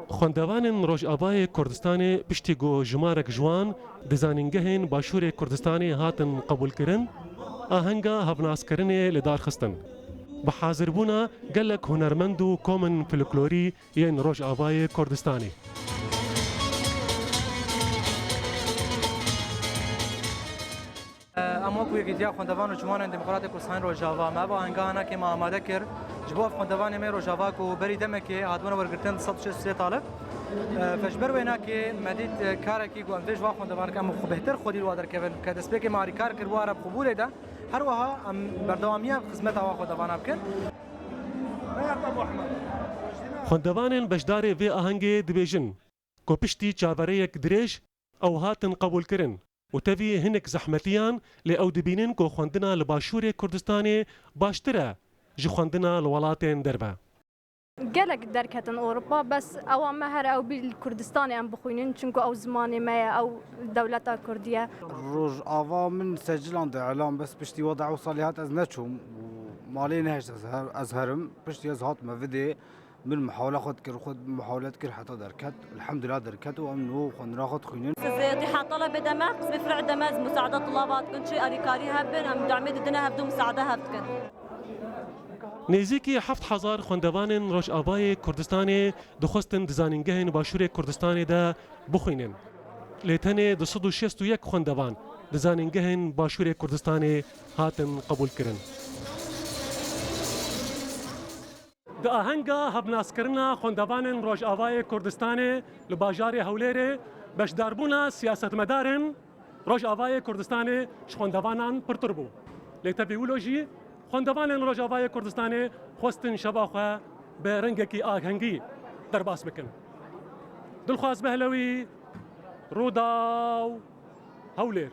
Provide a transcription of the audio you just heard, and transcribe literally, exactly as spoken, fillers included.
Xwendevanên Rojavayê Kurdistanê piştî ku jimarek ji wan di zanîngehên Başûrê Kurdistanê hatin qebûlkirin, ahenga hevnaskirinê li dar xistin. Bi hazirbûna gelek hunermend û komên folklorî yên Rojavayê Kurdistanê. Em wekî Yekîtiya Xwendevan û Ciwanên Demokratê Kurdistanê Rojava, me ev ahenga hinekê me amade kir. Ji bo ev xwendevanê me Rojava ku berî demekê hatibûne wergirtin, du sed û şêst û sê talib. Fe ji ber wê hinekê me dît karekî ku em vê ji van xwendevan, em xwe bêhtir xwedî li wa derkevin. Ke destpêkê me alîkar kir, were bi qubûlê de. Her wiha em berdewamiya xizmeta wan xwendevana bikin. Xwendevanên beşdarê vê ahengê dibêjin ku piştî çaverêyek dirêj ew hatin qebûlkirin û tevî hinek zehmetiyan, lê ew dibînin ku xwendina li Başûrê Kurdistanê baştir e ji xwendina li welatên derve. Gelek derketin Ewropa, bes ewa me here ew bî li Kurdistanê em bixwînin, çunku ew zimanê me ye, ew dewleta Kurdî ye. Rojava min secilan de elan, bes piştî wada ew salî hat ez neçûm û malê nehişt ez her-, ez herim. Piştî ez hatime vidê, min muhawela xwe dikir, xwe muhawele dikir heta derket. Elhamdulillah derket û em nû xwendina xwe dixwînin. Siz, e, اتحاد طلبة دمشق، قسم فرع دمشق، مساعدة طلابات، كل شيء، أريكاري هبن، أم دعمة الدنيا هبدو مساعدة هبتكن. Nêzîkî heft hezar xwendevanên Rojavayê Kurdistanê dixwestin di zanîngehên Başûrê Kurdistanê de bixwînin. Lê tenê du sed û şêst û yek xwendevan di zanîngehên Başûrê Kurdistanê hatin qebûlkirin. Di ahenga hevnaskirina xwendevanên Rojavayê Kurdistanê li bajarê Hewlêrê, beşdarbûna siyasetmedarên Rojavayê Kurdistanê ji xwendevanan pirtir bû. Lê tevî wilo jî xwendevanên Rojavayê Kurdistanê xwestin şeva xwe bi rengekî ahengî derbas bikin. Dilxwaz Behlewî, Rûdaw, Hewlêr.